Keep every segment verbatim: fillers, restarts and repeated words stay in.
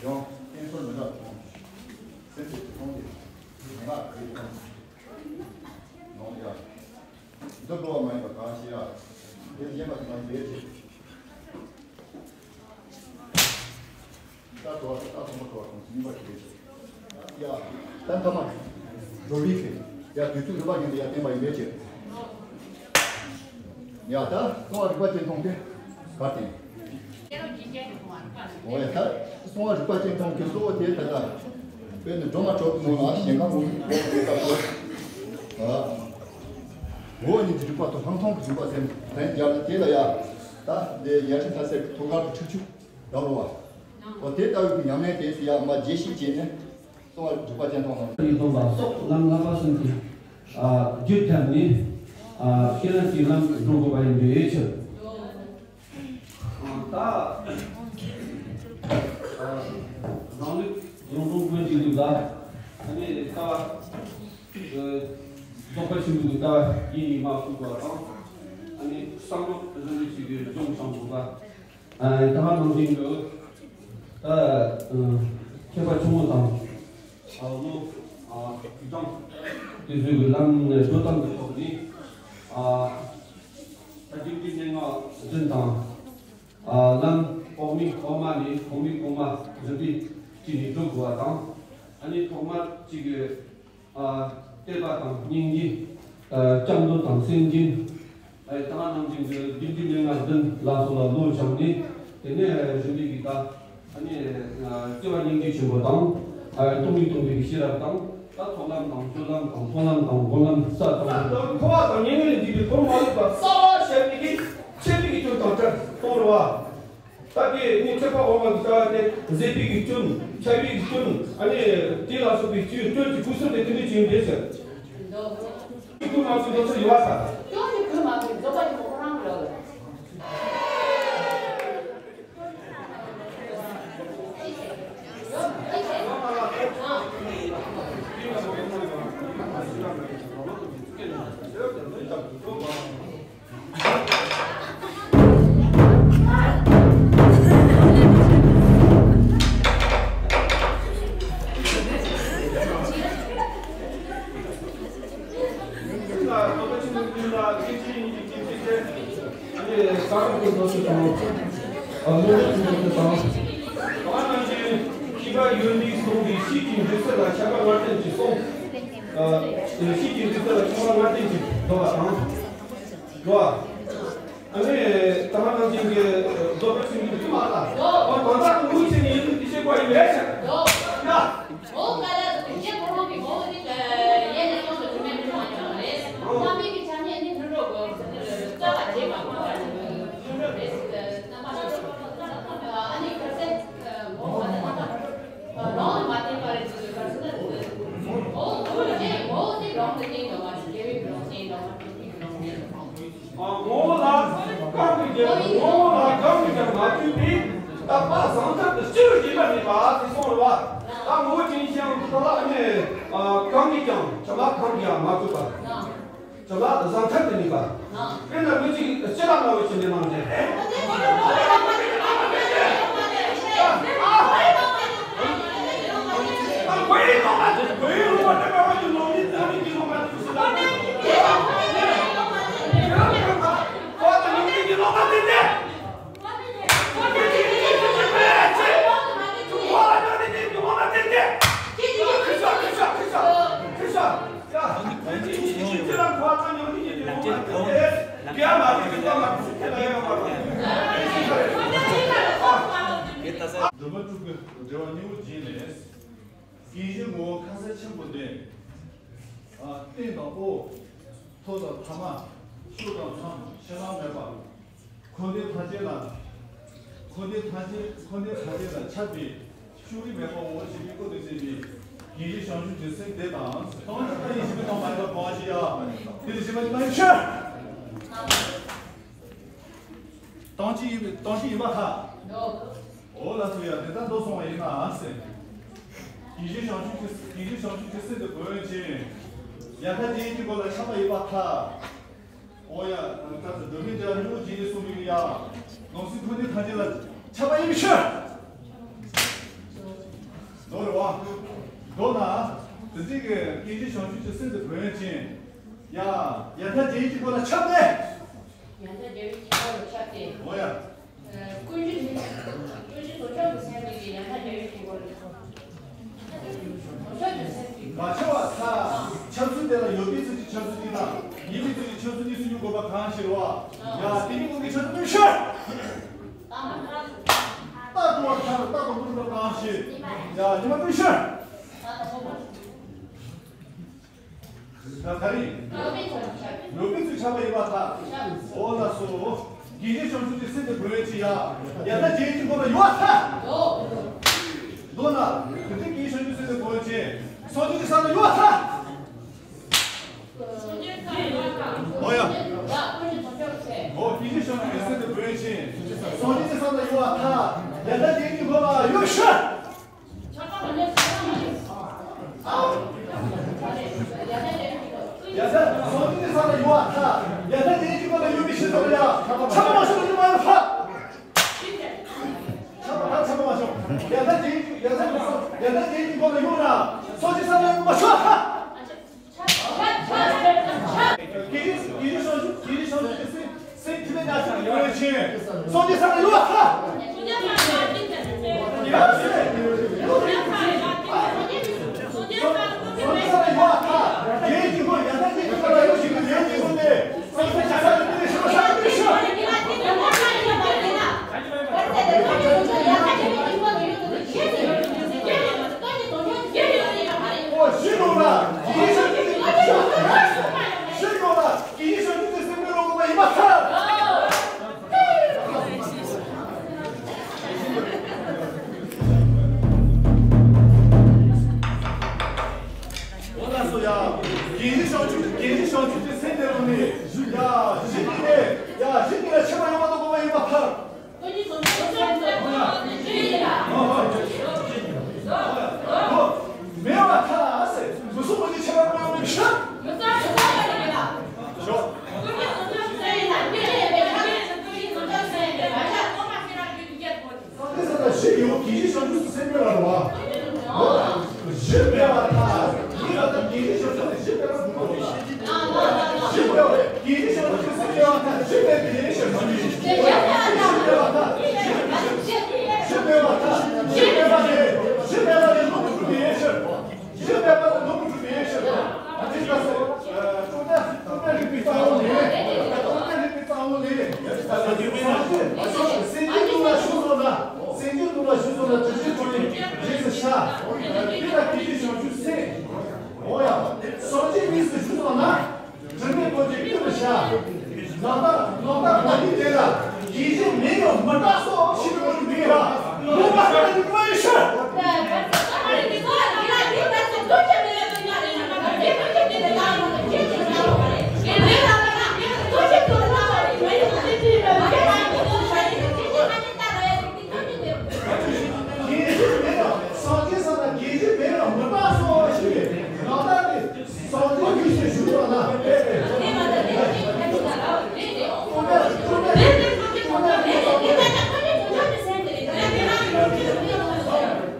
ཡང་བསྟན་སྲོལ་མི་འདྲ་དང་། སེམས་ཀྱི་དུས་ཐུང་གི་མན་ངག་གི་ནང་ཡ། འདི་འགྲོ་བ་མ་ཡིན་པ་གང་ཞིག་ཡ། དེ་གཞན་པ་དེ་མ་ཡིན་པའི་ཕྱིར། རྟ་འགྲོ་བ་དང་རྟ་ཚོང་པ་འགྲོ་བ་དང་གཉིས་པ་ཞིག་རེད། ཡ། ད་མཐའ་མ། འགྲོ་བའི་ཁེ། ཡ་དུས་ཚོད་རིམ་པ་བཞིན་དུ་ཡ་བསྟན་པ་ཡིན་པའི་ཕྱིར། ཡ་ད་གསང་བ་རིག་པ་ཅན་མཐོང་གི་གར་བསྟན། འོ་ཡ་ད་གསང་བ་རིག་པ་ཅན་མཐོང་གི་གཙོ་བོ་དེ་ད་ལྟ། དཔེར་ན་སྒྲོལ་མ་གྲོགས་ཀྱི་ངོ་ལ་ཞེན་ཁ་མོ་ནི་འོ་དེ་ལྟ་བུ། ཨ། འོ་ནི་འདི་རིག་པ་དང་ལྷག་མཐོང་གི་རིག་པ་ཟེར་ལན་སྦྱར་ན་དེ་ལ་ཡ། ད་འདི་ཡ་ཁྲི་ཐ་སེར་ཐོག་ཁར་དུ་ཁྲིག་ཆུ་འདྲ་བོ་བ། འོ་དེ་ལྟ་བུའི་ཉམས་ལེན་དེ་སི་ཡ་མ་རྗེས་ཤིག་བྱས་ནས་གསང་བ་རིག་པ་ཅན་མཐོང་ལ། ཡིད་དོན་ལ་སོགས་ལམ་བསླབ་པ་གསུམ་གྱི། ཨ། རྒྱུད་ཐམས་ནི། ཨ། ཤེས་རབ་ཀྱི་ལམ་འགྲོ་དགོས་པ་ཡིན་པའི་ཕྱིར། ད། ཨ། རང་ལུགས་རང་གྲོལ་ཀུན་གྱི་ལུགས་ལ། ཨ་ནི་ལྟ་བ། རྫོགས་པ་ཆེན་པོའི་ལྟ་བ་ཡིན་ཡིན་མ་ཐུབ་པ་དང་། ཨ་ནི་བསམ་བློ་བཟང་པོ་ཞིག་གིས་སྦྱོང་བྱང་དགོས་པ། ཨ། ད་ག་ནང་བཞིན་དུ། ད། ཨ། མཁས་པ་ཆུང་ངུ་དང་། ཨ། ལོ། ཨ། གྲངས་དེ་ཚོའི་གི་ལམ་འགྲོ་སྟངས་ཀྱི་ཐོག་ནས། ཨ། ད་རྒྱུད་སྡེ་སྙན་ངག་བདུན་དང་། ཨ། ལམ་འོག་མིན་འོག་མ་ནས་གོང་མིན་གོང་མ་བཟུང་སྟེ་ཅི་ནས་འགྲོ་དགོས་པ་དང་། ཨ་ནི་ཐོག་མར་གཅིག་གི། ཨ། བསྟོད་པ་དང་སྙིང་རྗེ། ཨ། སྐྱབས་འགྲོ་དང་སེམས་ཅན། ཨ། ད་ག་ནང་བཞིན་གྱི་རྒྱུད་སྡེ་སྙན་ངག་བདུན་ལ་སོགས་ལ་བློ་སྦྱངས་ནས། དེ་ནས་གཞོན་པའི་གི་ད། ཨ་ནི། ཨ། བརྩེ་བ་སྙིང་རྗེ་ཆེན་པོ་དང་། ཨ། སྟོང་ཉིད་སྟོང་པའི་གི་ཤེས་རབ་དང་། ད་ཐོག་ལམ་དང་སྤྱོད་ལམ་དང་མཐོང་ལམ་དང་སྒོམ་ལམ་ས་དང་། འཁོར་བ་དང་ཉེ་བའི་འཇིགས་པའི་དོན་མ་ལུས་པ་རྩ་བ་བཤད་པའི་གི་ཆེ་བའི་གི་སྐྱོན་དང་བྲལ་གཏོང་རུ་བ། ད་དེ་ནི་ཐེག་པ་འོག་མ་གི་ལྟ་བ་དེ་ཟད་པའི་གི་སྐྱོན། ཆགས་པའི་གི་སྐྱོན། ཨ་ནི་དེ་ལ་སོགས་པའི་སྐྱོན། སྐྱོན་གྱི་སྐུ་གསུམ་དེ་དེ་འདྲ་ཅིག་ཡིན་པས་ཟེར། སྐྱོན་མ་གསུངས་དོན་ཚུལ་ཡོད་པ་ས། སྐྱོན་གྱི་སྐུ་མ་གསུངས་རྫོགས་པ་ཆེན་པོ་ཁོ་རང་གི་ལོག་ལ། ཁྱད་པར་ཡོད་པའི་གསུང་གིས་ཤིག་གི་འདུག་ཟེར་ལ་ཁྱད་པར་བར་ལྡན་གྱི་གསུང་། ཨ། ཡེ་ཤུ་གི་འདི་ཚོ་ལ་ཆུང་མ་ལྔ་སྟོན་ཅིག་འདུག་པ་དང་། འགྲོ་བ། ཨ་ནི་ད་མ་ནང་བཞིན་གྱི་རྫོགས་པའི་སེམས་ཀྱི་འདུས་མ་ལ། ཨོ་གང་ལྟར་ཀུན་སློང་བྱས་ནས་ཡིན་དུས་དེ་བཤད་དགོས་ཡིན་མེད་ཟེར། ཡ། འོ་ག་ལ་དེ་བཤད་ཁོ་རང་གི་ངོ་བོ་དེ་ཡེ་ནས་ཡོང་དུ་མེད་མི་མང་ཡང་རེད། ཨོ། ལྷ་མིན་གྱི་ཆ་ནས་ནི་འདི་འགྲོ་དགོས་ཟེར་ནས་རྩ་བ་བྱེད་པ་ཁོ་རང་གི་འདི་འགྲོ་རེད་ཟེར་ཏེ་རྣམ་པ་ཨ་ནི་ག་ཚད་ངོ་བོ་མ་དེ་རྣམ་པ། རང་ལ་མ་བརྟེན་པ་རེད་ཟེར་ག་ཟེར་ན། འོ་འོ་རེད། འོ་དེ་རང་ལ་བརྟེན་འདུག་མ་རེད། རྒྱལ་བའི་རང་བརྟེན་འདུག་མ་རེད། རྒྱལ་བའི་རང་བརྟེན་འདུག་མ་རེད། ངོ་བོ་ལ་གང་གིས་ཀྱང་ངོ་བོ་ལ་གང་གིས་ཀྱང་མ་བརྒྱུད་པའི་རྟག་པ་ཟང་ཐབས་དང་སྤྱི་བོས་བརྒྱན་པ་མེད་པ་དེ་གསུངས་རེད་བ། ད་ངོ་བོ་ཅན་ཞེས་ཡང་དེ་ལ་ནི་གང་གིས་ཀྱང་བྱམས་པ་གང་གིས་ཀྱང་མ་བརྒྱུད་པ། བྱམས་པ་ཟང་ཐབས་དེ་ནི་པ། དཔེར་ན་མི་གཅིག་གིས་ལྕེ་ལ་མ་འོས་ཤིང་ལས་གནང་སྟེ། སྒྲོལ་མ་སྤྲུལ་སྐུ་འགྲེལ་བ་སྙིང་པོ་རྗེས་ནས། རྒྱན་གཞིའི་ངོ་བོ་ཁ་ཟས་ཆེན་པོ་འདི། ཨ། སྟེང་དང་འོག་ཐོག་དང་ཐ་མ། ཕྱོགས་དང་མཚམས་ཕྱེད་ལམ་མེད་པ། འཁོར་འདས་ཐམས་ཅད་ལ། འཁོར་འདས་ཐམས་ཅད། འཁོར་འདས་ཐམས་ཅད་ལ་ཁྱབ་པའི་ཕྱོགས་རིས་མེད་པའོ་ཞེས་པའི་སྐུ་དང་བཅས་པའི་རྒྱན་གཞི་བྱང་ཆུབ་ཀྱི་སེམས་དེ་དང་། སྟོང་ཉིད་ལྷ་ཡི་ཞིང་གི་སྟོང་པ་ཡིན་པ་གང་ཞིག་ཡ། དེ་ལ་ཞེན་པ་ཉིད་མ་ཡིན་ཕྱིར། སྟོང་ཉིད་ཡིན་པའི། སྟོང་ཉིད་ཡིན་པར་ཐལ། འོ་ལགས་སོ། ཡ་དེ་ལྟར་མདོར་སོང་བ་ཡིན་ན་ཟེར། རྒྱན་གཞི་བྱང་ཆུབ་ཀྱི། རྒྱན་གཞི་བྱང་ཆུབ་ཀྱི་སེམས་དེ་བོན་ཅན། ཡ་མཐའ་རྒྱན་གྱི་སྒོ་ལ་ཁྱབ་པ་ཡིན་པར་ཐལ། འོ་ཡ། ད་ལྟ་སྒྲོལ་མའི་སྒྲ་སྙིང་པོ་རྗེས་ནས་གསུངས་པའི་ཡ། ནང་སེམས་འཁོར་འདས་ཐམས་ཅད་ལ་ཁྱབ་པ་ཡིན་པའི་ཕྱིར། མདོར་བ། མདོར་ན། དེ་འདྲའི་གི་རྒྱན་གཞི་བྱང་ཆུབ་ཀྱི་སེམས་དེ་བོན་ཅན། ཡ། ཡ་མཐའ་རྒྱན་གྱི་སྒོ་ལ་ཁྱབ་སྟེ། ཡ་མཐའ་རྒྱན་གྱི་སྒོ་ལ་ཁྱབ་སྟེ། འོ་ཡ། ཀུན་གཞི་ནི། ཀུན་གཞི་བཟོ་ཆགས་ཀྱི་སེམས་ཀྱི་ཡ་མཐའ་རྒྱན་གྱི་སྒོ་ལ། བཟོ་ཆགས་ཀྱི་སེམས་ཀྱི། མ་ཁྱབ་པར་ཐལ། ཁྱབ་ཚུལ་དེ་ལ་ཡོད་པའི་ཚུལ་གྱི་ཁྱབ་ཚུལ་གཅིག་དང་། ཡིན་པའི་ཚུལ་གྱི་ཁྱབ་ཚུལ་གཉིས་སུ་འཇུག་དགོས་པ་གང་ཞིག་རེད་བ། ཡ་དེ་གཉིས་ཀུན་གྱི་ཁྱབ་ཚུལ་མི་ཤེས། རྟག་ཏུ་བ་ཐལ། རྟག་ཏུ་མི་འགྲུབ་པ་གང་ཞིག་ཡ་ཉི་མ་མི་ཤེས། ད་ག་རེ། ཡོད་པའི་ཚུལ་ཁྱབ་པ་ཡིན་པར་ཐལ། འོ་ལགས་སོ། རྒྱན་གཞི་བྱང་ཆུབ་ཀྱི་སེམས་དེ་བོན་ཅན་ཡ། ཡ་མཐའ་རྒྱན་གྱི་སྒོ་ལ་ཡོད་པར་ཐལ། མདོར་ན། དེ་འདྲའི་རྒྱན་གཞི་བྱང་ཆུབ་སེམས་དེ་བོན་ཅན། སངས་རྒྱས་ཀྱི་ས་ལ་ཡོད་པར་ཐལ། འོ་ཡ། འོ་རྒྱན་གཞི་བྱང་ཆུབ་ཀྱི་སེམས་དེ་བོན་ཅན། སངས་རྒྱས་ཀྱི་ས་ལ་ཡོད་པར་ཐལ། ཡ་མཐའ་རྒྱན་གྱི་སྒོ་ལ་ཡོད་ཕྱིར། ཡ་ད་སངས་རྒྱས་ཀྱི་ས་ལ་ཡོད་པར་ཐལ། ཡ་ད་རྒྱན་གྱི་སྒོ་ལ་ཡོད་པའི་ཕྱིར་ཟེར་བ་ཡ། ཁྱབ་པ་མ་ཤོར་ཡོད་མ་ཡོད་ཐལ། ཁྱབ་པ་ད་ཁྱབ་པ་མ་ཤོར། ཡ་ད་རྒྱན་གྱི། ཡ་ད་ཡ་ད་རྒྱན་གྱི་སྒོ་ལ་ཡོད་ན་སངས་རྒྱས་ས་ལ་ཡོད་མ་ཤོར་ཐལ། རྒྱན་གཞི། རྒྱན་གཞི་བྱང་ཆུབ། རྒྱན་གཞི་བྱང་ཆུབ་ཀྱི་སེམས། སེམས་དེ་ལས་ཉག་གཅིག་ཡོད་ཕྱིར། སངས་རྒྱས་ས་ལ་ཡོད་པར་ཐལ། ཡ། སངས་རྒྱས་ས་ལ་ཡོད་པར་ཐལ། རྒྱན་གྱི་སྒོ་ཡ་ད་རྒྱན་གྱི་སྒོ་ནས། སངས་རྒྱས་ས་ལ་ཡོད་པར་ཐལ། རྒྱན་གྱི་སྒོ་ནས། སངས་རྒྱས་ས་ལ་ཡོད་པར་ཐལ། རྒྱན་གྱི་སྒོ་ནས། སངས་རྒྱས་ས་ལ་ཡོད་པར་ཐལ། ཨོ་ཞི་ལོ་ལ། ཞི་ལོ་ལ། ཡེ་ཤུ་ཀྱི་སེམས་ཀྱི་རང་ངོ་མ་ཡིན་པར་ཐལ། འོ་ལགས་སོ་ཡ། རྒྱན་གཞི་བྱང་ཆུབ། རྒྱན་གཞི་བྱང་ཆུབ་ཀྱི་སེམས་དེ་རང་ནི། ཡ་གཞི་དེ་ནི། ཡ་གཞི་དེ་ལ་ཁྱད་པར་ཡོད་པ་དང་ངོ་མ་ཡིན་པར་ཐལ། མེད་པར་ཐལ་ཟེར། མི་གསུང་བ་ནི་ཁྱད་པར་མེད་པའི་ཕྱིར། ཞོག། སངས་རྒྱས་ས་ལ་ཞི་ཡོད། རྒྱན་གཞི་བྱང་ཆུབ་སེམས་དཔའ་ལ་རེད་བ། ཞི་མེད་པར་ཐལ། ཡིན་ལ་ད་རྒྱན་གཞི་བྱང་ཆུབ་སེམས་དཔའ་ལ་རེད་བ། ཞི་མེད་པར། རྒྱན་གཞི་བྱང་ཆུབ་སེམས་དཔའ་ལ་ཞི་མེད་པའི་ཞི་མ་ཡིན། སངས་རྒྱས་དངོས་སུ་བཞུགས་པ་ན། དྲི་མེད་ཐོགས་བཅས་བསྟོད་པར་བྱ། ནམ་ཟླ་ནམ་ཟླ་བ་ལི་དེ་ལ། དགེ་བཤེས་མིང་ཡང་མི་གྲགས་སོ་ཞེས་པའི་སྐོར་འདུག་ཡ། ལོ་མ་ཁ་ནི་མ་ཡི་ཤ། དགེ་བཤེས་མིང་ཡང་སངས་རྒྱས་ས་ན་དགེ་བཤེས་མིང་ཡང་མི་གྲགས་སོ་ཞེས་པའི་ནམ་ཟླ་དེ། སངས་རྒྱས་དངོས་སུ་བཞུགས་པ་ན། དགེ་བཤེས་བྱང་ཆུབ་ཀྱི་སེམས།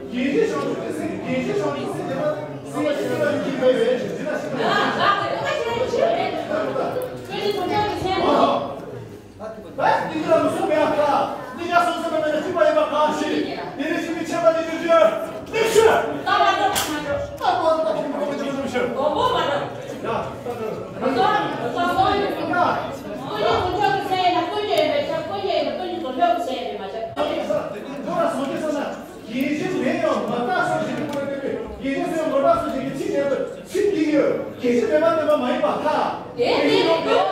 དགེ་བཤེས་བྱང་ཆུབ་ཀྱི་སེམས་དེ་ལ་སེམས་ཀྱི་སེམས་ལ་ཡོད་ཀྱི་མེད་པའི་ཕྱིར། དེ་ལ་སེམས་ལ་ཡོད་ཀྱི་མེད་པའི་ཕྱིར། ད་འདི་འདི་ལ་མི་གསུང་མེད་པ་ཁ། འདི་ཡ་སོ་སོ་ན་མེད་ན་གཅིག་པ་ཡིན་པ་གང་ཞིག་དེ་ནི་ཤི་མི་ཆད་པ་ནི་རྒྱུ་རྒྱུ་ལེགས་ཤོས། ལྟ་བ་ལྟ་བ་ལྟ་བ་ལྟ་བ་ལྟ་བ་ལྟ་བ་ལྟ་བ་ལྟ་བ་ལྟ་བ་ལྟ་བ། ཡ། ད་ད་ད་ད་ད་ད། ཀུན་གཞི་བཟང་ཕྱོགས་ཀྱི་སེམས་ཡིན་ན་ཀུན་གཞི་ཡོད་པའི་ཕྱིར། ཀུན་གཞི་ཡིན་ན་ཀུན་གཞི་བཟང་ཕྱོགས་ཀྱི་སེམས་ཡིན་པ་མ་ཚད། དེ་ནི་འགྲོ་ལ་སངས་རྒྱས་ས་ན་དགེ་བཤེས་མིང་ཡང་མི་གྲགས་སོ་ཞེས་པའི་སྐོར་ལ་བསྟན་པས། དགེ་བཤེས་སུ་ཡང་མི་གྲགས་སོ་ཞེས་པའི་ཚིག་ནས་ཚིག་འདི་ཡོད། དགེ་བཤེས་མེད་པ་བསྟན་པ་མ་ཡིན་པར་ཐལ། དེ་ནི་ཀུན་